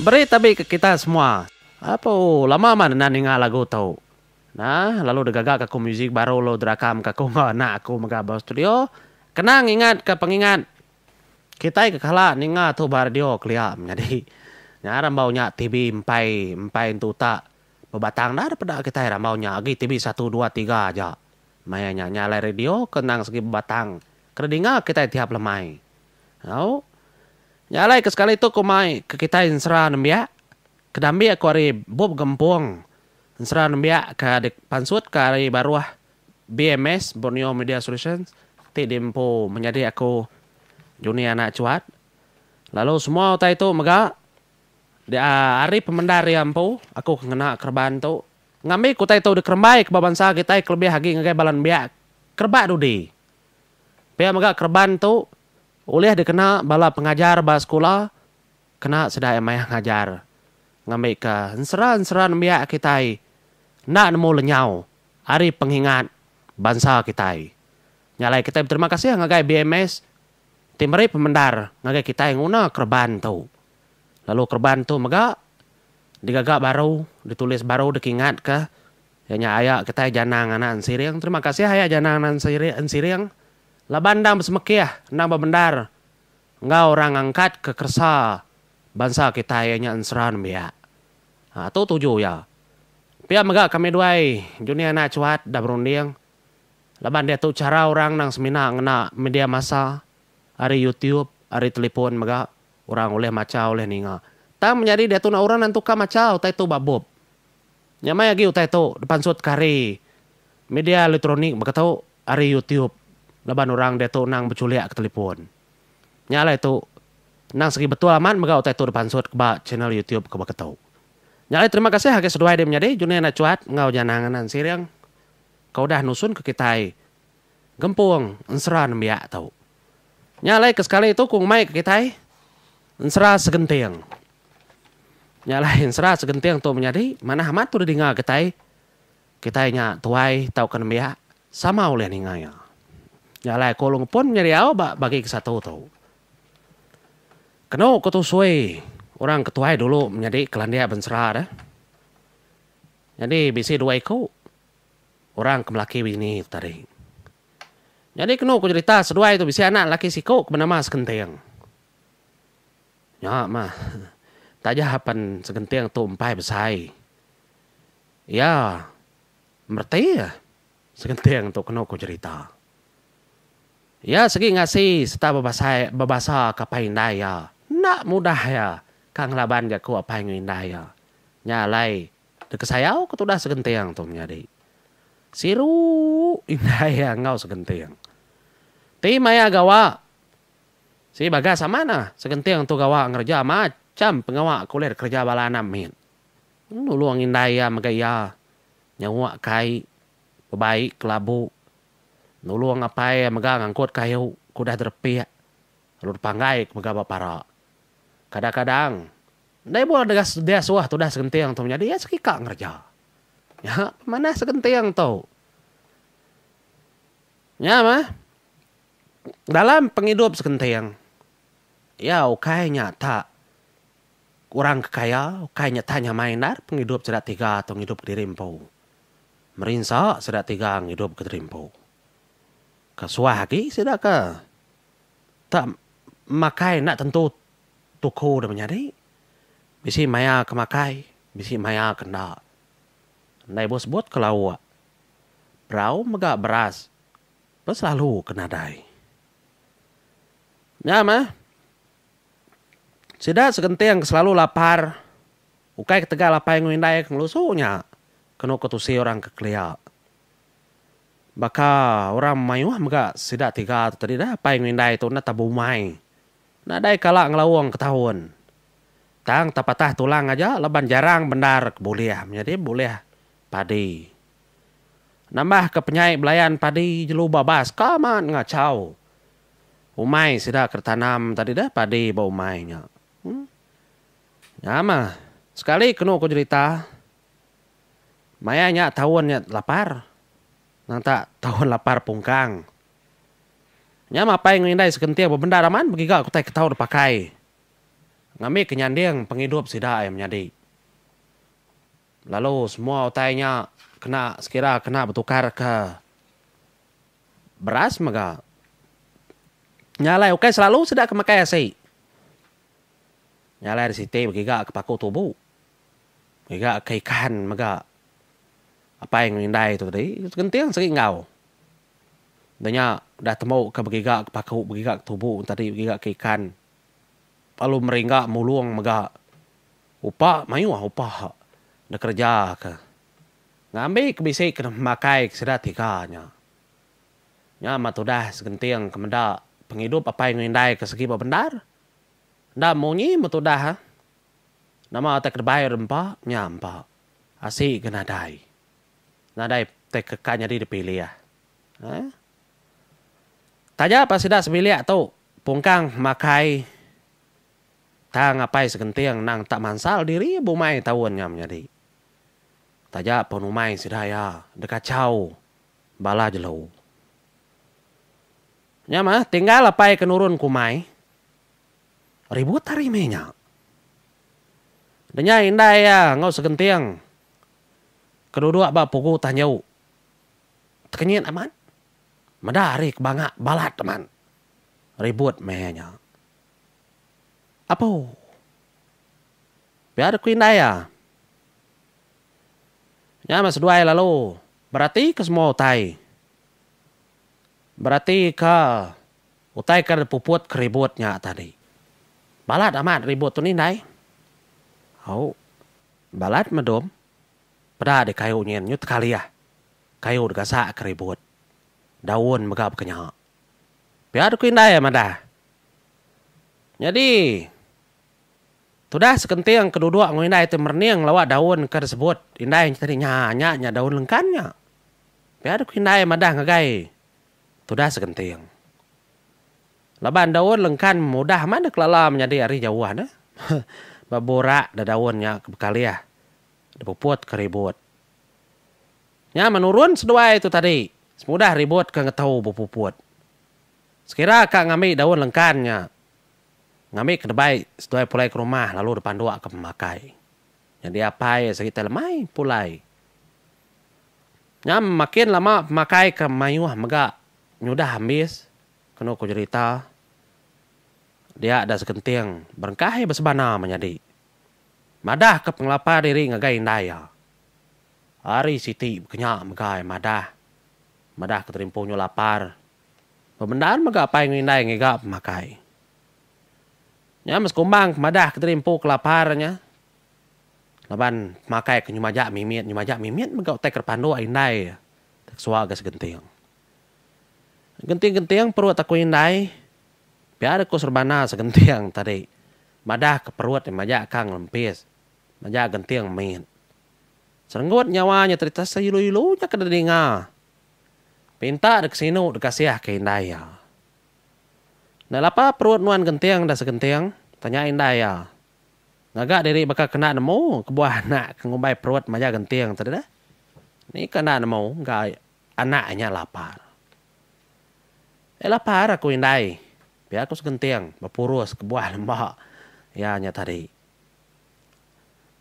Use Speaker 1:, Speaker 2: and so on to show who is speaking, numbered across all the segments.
Speaker 1: Beri tabi ke kita semua. Apu lama amat enda ninga lagu tu. Nah lalu digaga ka aku music baru lalu dirakam ka aku enggau anak aku mega ba studio. Kena ngingat ka pengingat kitai ke kala ninga tu ba radio kelia menyadi. Nya rambau nya TV empai empai entu utak bebatang enda dipeda kitai rambau nya agi TV satu dua tiga aja. Maya nya nya alai radio ke endang segi bebatang ke didinga kitai tiap lemai. Au. Nya alai ke sekali tu ku mai ke kitai ensera nembiak ke dambi aku ari bup gempung ensera nembiak ke dipansutka ari baruh BMS, Borneo Media Solutions, ti diempu menyadi aku Juni Anak Chuat. Lalu semua utai tu mega ari pemendar iya empu aku ke ngena kereban tu ngambi ke utai tu dikerembai ke ba bansa kitai kelebih agi ngagai bala nembiak kerebak dudi. Pia mega kereban tu Ulih dikena bala pengajar ba sekula kena sida iya mayah ngajar ngambika ensera-ensera nembiak kitai enda nemu lenyau ari pengingat bansa kitai. Nya alai kitai beterima kasih ngagai BMS ti meri pemendar ngagai kitai nguna kereban tu. Lalu kereban tu mega digaga baru, ditulis baru dikingatka iya nya aya kitai Janang anak Ensiring. Terima kasih aya Janang anak Ensiring. Laban endang besemekih, endang bebendar enggau orang ngangkatka keresa bansa kitai iya nya ensera nembiak. Ha, tu tuju iya. Pia mega kami duai Juni anak Chuat dah berunding laban diatu chara orang endang semina ngena media massa ari YouTube, ari telefon mega orang ulih macha ulih ninga. Tang menyadi diatu enda orang nentuka macha utai tu ba bup. Nyamai agi utai tu dipansutka ari media elektronik baka tu. Ari YouTube laban orang diatu endang bechulik ke telefon. Nya alai tu endang segi betul amat mega utai tu dipansut ke ba channel YouTube ke baka tu. Nya alai terima kasih agi seduai deh menyadi Juni anak Chuat enggau Janang anak Ensiring ke udah nusun ke kitai gempung ensera nembiak tu. Nya alai ke sekali tu ku ngemai ke kitai ensera segenting. Nya alai ensera segenting tu menyadi manah amat tu didinga kitai. Kitai nya tuai tauka nembiak sama ulih ninga iya. Nya alai aku lalu ngepun menyadi au ba bagi kesatu tu. Kenu ku tusui orang ke tuai dulu menyadi kelandik bensera deh. Nyadi bisi dua iku orang ke melaki bini tu tadi. Nyadi kenu ku jerita seduai tu bisi anak lelaki siku ke benama Sekenting. Nya mah taja pen Segenting tu empai besai. Iya mereti segenting tu kenu ku jerita. Iya segi ngasi sereta bebasai bebasa ke apai indai iya. Enda mudah iya ka ngelaban jaku apai enggau indai iya. Nya alai dikesayau ke tudah segenting tu menyadi. Siru indai iya enggau segenting. Ti maya gawa si bagas amat nah segenting tu gawa ngereja macham pengawa ke ulih dikereja bala anak mit. Nulung indai iya mega iya nyenguk kai bebai kelabu. Nulung apai iya mega ngangkut kayu ke udah direpik lalu dipanggai ke mega ba para. Kadang-kadang enda ibuh diasuh tudah segenting tu menyadi iya segi ka ngereja. Nya pemanah segenting tu. Nya mah dalam pengidup segenting iya ukai nya tak Orang ke kaya ukai nyeta nyamai endar pengidup sida tiga tu ngidup kediri empu. Merinsa sida tiga ngidup kediri empu. Ke suah agi sida ke tak makai enda tentu tuku da menyadi. Bisi maya ke makai, bisi maya ke enda. Enda ibuh sebut ke lauk. Berau mega beras pe selalu ke nadai. Nya meh. Sida segenting ke selalu lapar ukai ketegal apai enggau indai ke ngelusu nya kenu ke tusi orang ke kelia. Baka orang mayuh mega sida tiga tu tadi dah apai enggau indai tu enda tau bumai. Nadai kala ngelaung ke taun. Tang tak patah tulang aja laban jarang bendar ke bulih menyadi bulih padi. Nambah ke penyai belayan padi jelu babas ka amat ngachau. Umai sida ke ditanam tadi deh padi ba umai nya. Em. Nya mah. Sekali kenu ku jerita, maya nya taun nya lapar. Nang tak taun lapar pungkang. Nya mah apai enggau indai segenting bebendar amat begiga ke utai ke tau dipakai. Ngambika nyanding pengidup sida iya menyadi. Lalu semua utai nya kena sekira kena betukarka beras mega. Nya alai ukai selalu sida ke makai asi. Nya alai ari siti begiga ke paku tubu. Giga ke ikan mega apai enggau indai tu tadi genting sigi enggau. Udah nya udah tembu ke begiga ke paku begiga ke tubu tadi begiga ke ikan lalu meringga mulung mega upa mayuh upa dikereja ke ngambi ke bisi ke makai ke sida tiga nya. Nya mah tudah segenting ke meda pengidup apai enggau indai ke segi bebendar. Enda munyi meh tudah. Nama utai ke debai udah empa, nya empa. Asi ke nadai. Nadai utai ke ka nyadi dipilih. Eeh. Taja pa sida sebilik tu pungkang makai tang apai segenting endang tak mansal diri bumai taun nya menyadi. Taja pun umai sida iya dikachau bala jelu. Nya mah tinggal apai ke nurun ke umai. Ribut hari meh nya. Denya indai iya enggau segenting ke duduk ba pugu tanju. Tekenyit amat. Meda hari ke banga balat amat. Ribut meh nya. Apu. Pia dek ku indai iya. Nya meh seduai lalu beratika semua utai. Beratika Utai ke dipuput ke ribut nya tadi. Balat amat ribut tu nindai. Au. Balat medum. Peda di kayu nyin nyu tekalih. Kayu digasak ke ribut. Daun mega bekenya. Pia deka indai madah. Nyadi tudah sekenting ke duduk enggau indai ti merening lawa daun ke disebut indai nya tadi nya nya nya daun lengkan nya. Pia deka indai madah ngagai Tudah segenting. Laban daun lengkan mudah amat deh kelala menyadi ari jauh deh. Ba burak da daun nya ke bekalih dipuput ke ribut. Nya menurun seduai tu tadi semudah ribut ke ngetu bepuput. Sekira ka ngambi daun lengkan nya ngambi ke debai seduai pulai ke rumah lalu depanduk ke pemakai. Nyadi apai sigi tai lemai pulai. Nya makin lama pemakai ke mayuh mega nyudah ambis kenu ku jerita dia da segenting berengkah iya besebana menyadi madah ke pengelapar diri ngagai indai iya. Hari siti bekenya mega iya madah madah ke terimpu nyu lapar bebendar mega apai enggau indai ngiga pemakai. Nya mesekumbang ke madah ke terimpu ke lapar nya. Laban pemakai ke nyemaja mimit nyemaja mimit mega utai ke depanduk indai suwa ga segenting. Genting-genting perut aku indai pia deh ku serbana segenting tadi madah ke perut iya majak ka ngelempis majak genting mit. Serenggut nyawa nya tadi seilu-ilu nya ke dedinga. Pinta dek sinu dek kasih ke indai iya. Enda lapa perut nuan genting dah segenting? Tanya indai iya. Ngaga diri baka kena nemu kebuah anak ke ngumbai perut maja genting tadi deh. Ni ke enda nemu ga anak nya lapar. Eh lapar aku indai. Pia ku segenting bepurus kebuah lemba iya nya tadi.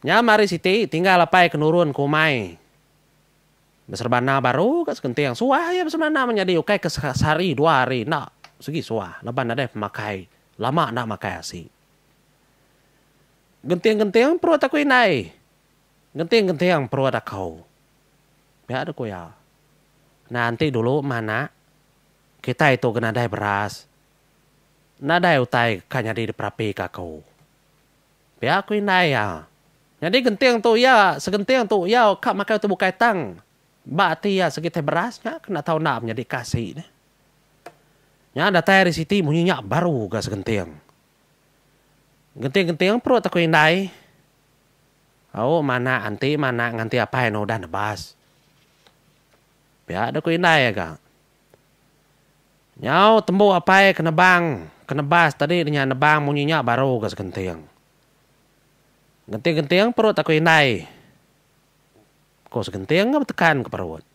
Speaker 1: Nya mari siti tinggal apai ke nurun ke umai. Beserbana baru ga segenting. Suah iya beserbana menyadi ukai ke sehari dua hari enda sigi suah laban nadai pemakai lama enda makai asi. Genting-genting perut aku indai. Genting-genting perut aku. Pia deh ku iya. Nah enti dulu mah anak, kitai tu ga nadai beras. Nadai utai ka nyadi diperapika aku. Pia ku indai iya. Nyadi genting tu iya, segenting tu iya ka makai utai bukai tang ba ati iya segi tai beras nya kena tau enda menyadi ka asi neh. Nya datai ari siti munyi nya baru ga segenting. Genting-genting perut aku indai. Au manak anti manak nganti apai ne udah nebas. Pia deh ku indai aga. Nyau tembu apai ke nebang ke nebas tadi nya nebang munyi nya baru ga segenting. Genting-genting perut aku indai. Ko segenting ga betekan ke perut.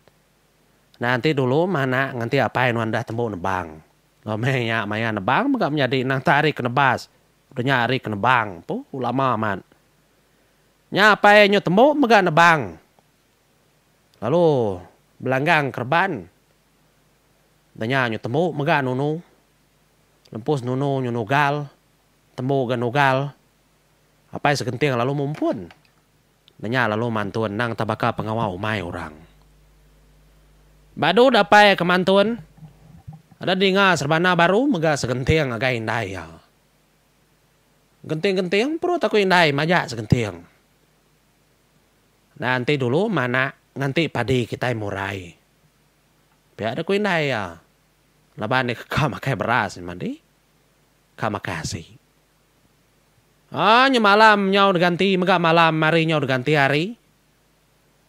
Speaker 1: Nah enti dulu manak nganti apai nuan udah tembu nebang. Lalu meh nya maya nebang mega menyadi endang tak ari ke nebas. Udah nya hari ke nebang. Puh lama amat. Nya apai nyu tembu mega nebang. Lalu belanggang kereban. Udah nya nyu tembu mega nunu. Lempus nunu nyu nugal. Tembu ga nugal. Apai segenting lalu mumpun. Udah nya lalu mantun endang tak baka pengawa umai orang. Badu dapai ke mantun, ada dinga serbana baru mega segenting ngagai indai iya. Genting-genting perut aku indai majak segenting. Enda enti dulu manak nganti padi kitai murai. Pia deh ku indai iya. Laban iya keka makai beras madi, ka makai asi. Aa nya malam nyau diganti mega malam hari nyau diganti hari.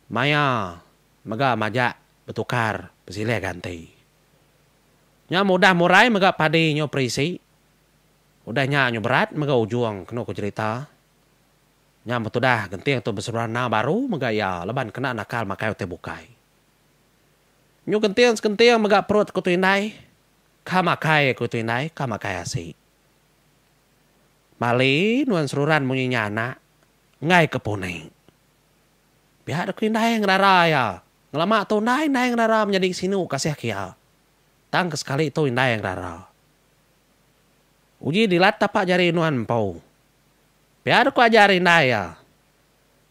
Speaker 1: Maya mega majak betukar besilih ganti. Nya mudah murai mega padi nyau perisi. Udah nya nyu berat mega ujung kenu ku jerita. Nya metudah genting tu beserana baru mega iya laban kena nakal makai utai bukai. Nyu genting segenting mega perut ku tu indai. Ka makai ku tu indai ka makai asi. Mali nuan seruran munyi nya anak, enggai ke puni. Pia dek ku indai ngerara iya. Ngelama tu indai indai ngerara menyadi sinu kasih ke iya. Tang ke sekali tu indai ngerara. Uji dilat tapak jari nuan empu. Pia dek ku ajar indai iya.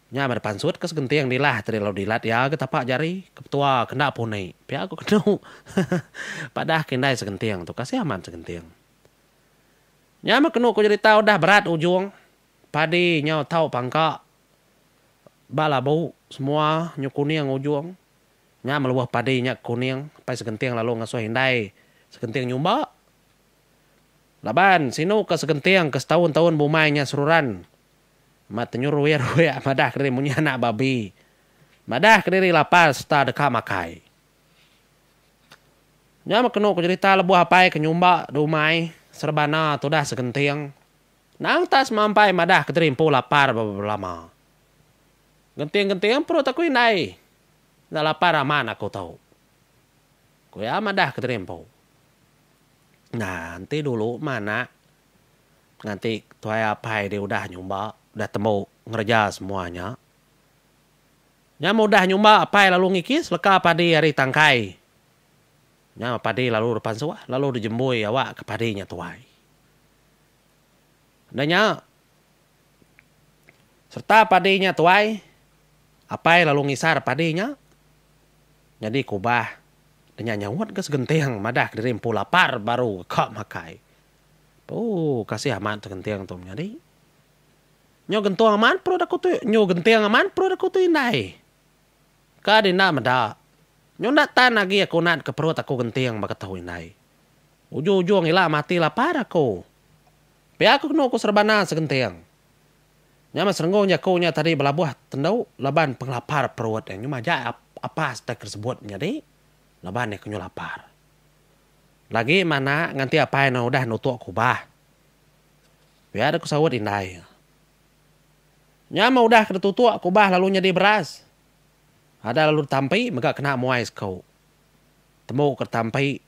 Speaker 1: Nya meh pansut ke segenting dilah tadi lalu dilat iya ga tapak jari ke petua ke enda puni. Pia ku kenu. Padah ke indai segenting tu kasih amat segenting. Nya meh kenu ku jerita udah berat ujung padi nyau tau pangka ba labu semua nyu kuning ujung. Nya meluh padi nya kuning pai segenting lalu ngasuh indai segenting nyumba. Laban sinu ke segenting ke setaun taun bumai nya seruran amat tenyu ruik ruik madah kediri munyi anak babi madah kediri lapar sereta deka makai. Nya meh kenu ku jerita lebuh apai ke nyumba dumai serebana tudah segenting. Nang tak semampai madah kediri empu lapar belama. Genting-genting perut aku indai. Enda lapar amat aku tu. Ku iya madah kediri empu. Nah enti dulu mah anak nganti tuai apai dih udah nyumba udah tembu ngereja semua nya. Nya mudah nyumba apai lalu ngikis leka padi ari tangkai. Nya padi lalu dipansuh lalu dijembui awak ke padi nya tuai. Udah nya sereta padi nya tuai, apai lalu ngisar padi nya nyadi kubah. Udah nya nyaut ga segenting madah kediri empu lapar baru ka makai. Puu kasih amat segenting tu menyadi. Nyu gentung amat perut aku tu nyu genting amat perut aku tu indai. Ka di enda meda. Nyu enda tan agi aku nat ke perut aku genting baka tu indai. Ujung ujung ila mati lapar aku. Pia ku kenu ku serebana segenting. Nya meh serenggung jaku nya tadi belabuh tendu laban pengelapar perut iya nyu majak apas tai ke disebut menyadi laban iya ke nyu lapar. Lagi mana nganti apai ne udah nutuk kubah. Pia deh ku saut indai. Nya meh udah ke ditutuk ke ubah lalu nyadi beras. Ada lalu ditampi mega kena muai seku. Tembu ke ditampi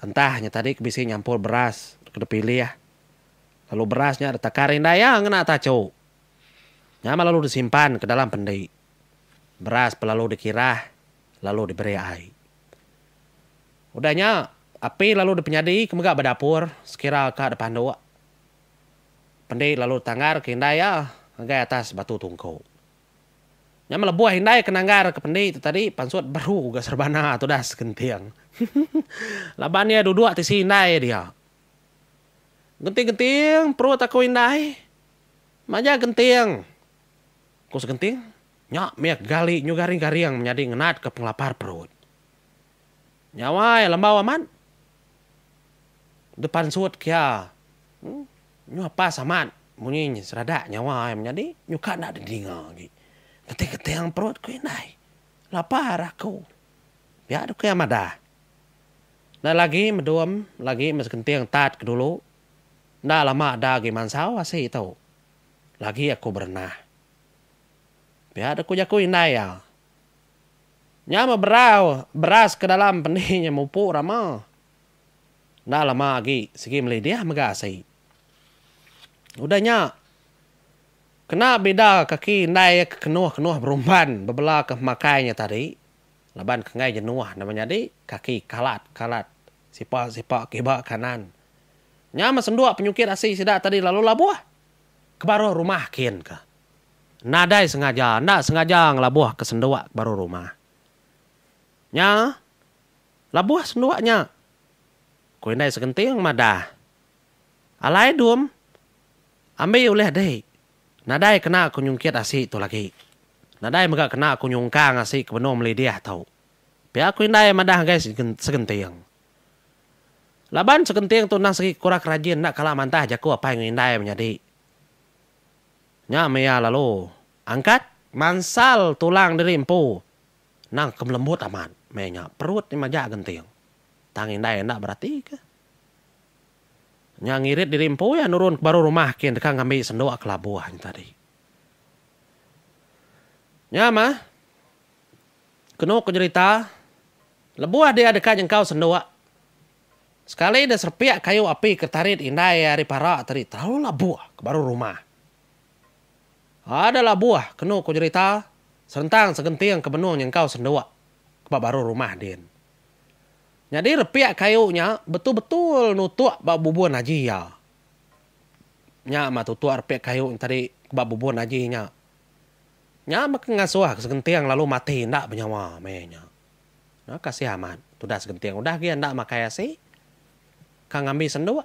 Speaker 1: entah nya tadi ke bisi nyampur beras ke dipilih lalu beras nya ditakar indai iya ngena tachu. Nya meh lalu disimpan ke dalam pendi. Beras pelalu dikirah lalu diberi ai. Udah nya, api lalu dipenyadi ke mega ba dapur sekira ka dipanduk. Pendi lalu ditanggar ke indai iya ngagai atas batu tungku. Nya meh lebuh indai ke nanggar ke pendi tu tadi pansut baru ga serebana tudah segenting. Laban iya duduk tisi indai dia. Genting-genting perut aku indai. Maja genting. Ku segenting, nya mih gali nyu garing-garing menyadi ngenatka pengelapar perut. Nyawa iya lembau amat. Depan sut kia. Nyu apas amat munyi seradak nyawa iya menyadi nyuka enda didinga agi. Keting-keting perut ku indai. Lapar aku. Pia deh ku iya madah. Enda lagi medum lagi meh segenting tat ke dulu. Enda lama da agi mansau asi tu. Lagi aku berenah. Pia deh ku jaku indai iya. Nya meh berau beras ke dalam pendi nya mupuk rama. Enda lama agi sigi melidih mega asi. Udah nya, kena bida kaki indai iya ke kenuh-kenuh berumban bebela ke pemakai nya tadi, laban ke enggai jenuh nama nyadi, kaki kalat-kalat sipa-sipa kiba kanan. Nya meh senduk penyukit asi sida tadi lalu labuh ke baruh rumah kin ke. Nadai sengaja, enda sengaja ngelabuh ke senduk ke baruh rumah. Nya, labuh senduk nya, ku indai Segenting madah. Alai dum, ambi ulih dik. Nadai kena ku nyungkit asi tu lagi. Nadai mega kena ku nyungkang asi ke benung melidih tu. Pia ku indai madah ngagai Segenting. Laban Segenting tu endang segi kurang rajin enda kala mantah jaku apai enggau indai menyadi. Nya meh iya lalu angkat mansal tulang diri empu endang ke melembut amat meh nya perut nya majak genting. Tang indai enda beratika. Nya ngirit diri empu iya nurun ke baru rumah kin deka ngambi senduk ke labuh nya tadi. Nya mah kenu ku jerita lebuh dia deka nyengkau senduk sekali deh serepik kayu api ke tarit indai iya ari para tadi terlalu labuh ke baru rumah. Ada labuh kenu ku jerita serentang segenting ke benung nyengkau senduk ke ba baru rumah din. Nyadi repik kayu nya betul-betul nutuk ba bubun aji iya. Nya mah tutuk repik kayu nya tadi ba bubun aji nya. Nya meh ke ngasuh Segenting lalu mati enda benyawa meh nya. Nah kasih amat tudah Segenting udah agi enda makai asi ka ngambi senduk.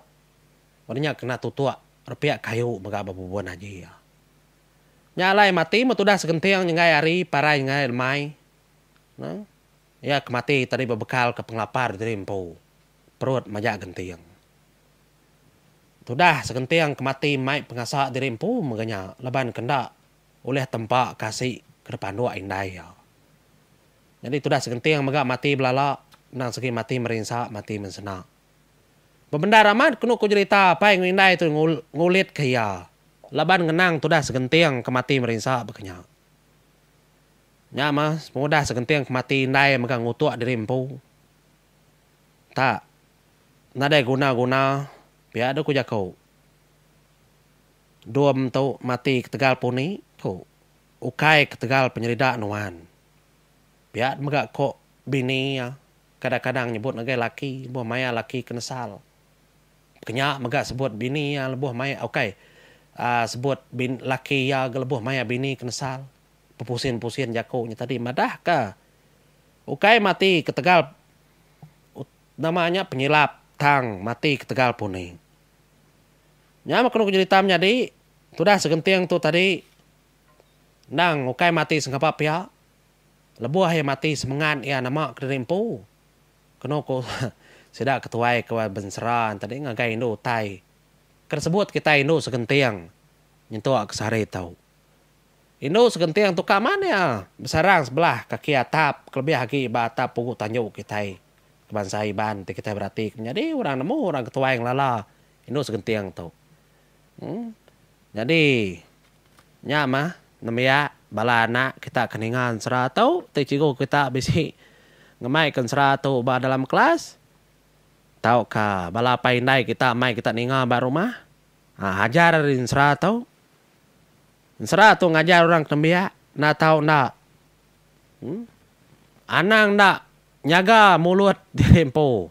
Speaker 1: Udah nya kena tutuk repik kayu mega ba bubun aji iya. Nya alai mati meh tudah Segenting nyenggai hari parai nyenggai lemai. Nah. Iya ke mati tadi bebekal ke pengelapar diri empu. Perut majak genting. Tudah segenting ke mati mai pengasa diri empu mega nya laban ke enda ulih tempa ke asi ke dipanduk indai iya. Nyadi tudah segenting mega mati belala endang segi mati merinsa mati mensena. Bebendar amat kenu ku jerita apai enggau indai tu ngulitka iya laban ngenang tudah segenting ke mati merinsa baka nya. Nya mah sepengudah segenting ke mati indai mega ngutuk diri empu. Tak nadai guna-guna pia deh ku jaku. Dom tu mati ketegal puni ku ukai ketegal penyerida nuan. Pia mega ko bini iya kadang-kadang nyebut ngagai laki lebuh maya laki ke nesal. Kenya mega sebut bini iya lebuh maya ukai aaa sebut laki iya ga lebuh maya bini ke nesal. Bepusin-pusin jaku nya tadi madahka ukai mati ketegal nama nya penyilap tang mati ketegal puni. Nya meh kenu jerita menyadi tudah segenting tu tadi endang ukai mati sengapa pia lebuh iya mati semengat iya nama kediri empu kenu ku sida ketuai ke bensera tadi ngagai indu utai ke disebut kitai indu segenting nyentuk ke sehari tu. Indu segenting tu ka amat iya besarang sebelah kaki atap kelebih agi ba atap pugu tanju kitai ke bansa Iban ti kitai berati ke menyadi orang nemu orang ketuai ngelala indu segenting tu. Em nyadi nya mah nembiak bala anak kita ke ninga ensera tu ti cikgu kita bisi ngemai ke ensera tu ba dalam kelas tauka bala apai indai kita mai kita ninga ba rumah. Ajar ari ensera tu. Ensera tu ngajar orang ke nembiak enda tau enda anang enda nyaga mulut diri empu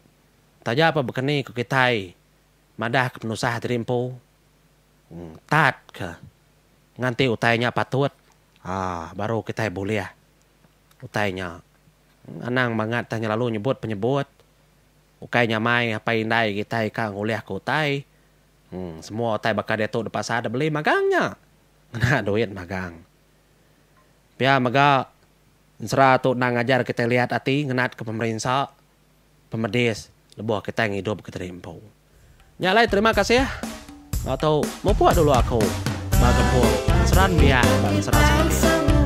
Speaker 1: taja pa bekeni ku kitai madah ke penusah diri empu tat ke nganti utai nya patut aaa baru kitai bulih utai nya. Anang bangat tang nyelalu nyebut penyebut ukai nyamai apai indai kitai ka ngulih ke utai. Semua utai baka diatu da pasar da beli magang nya. Ngena duit magang. Pia mega ensera tu endang ngajar kitai liat ati ngenat ke pemerinsa, pemedis lebuh kitai ngidup ke diri empu. Nya alai terima kasih enggau tu mupuk dulu aku ba gempung ensera nembiak ba ensera sementing.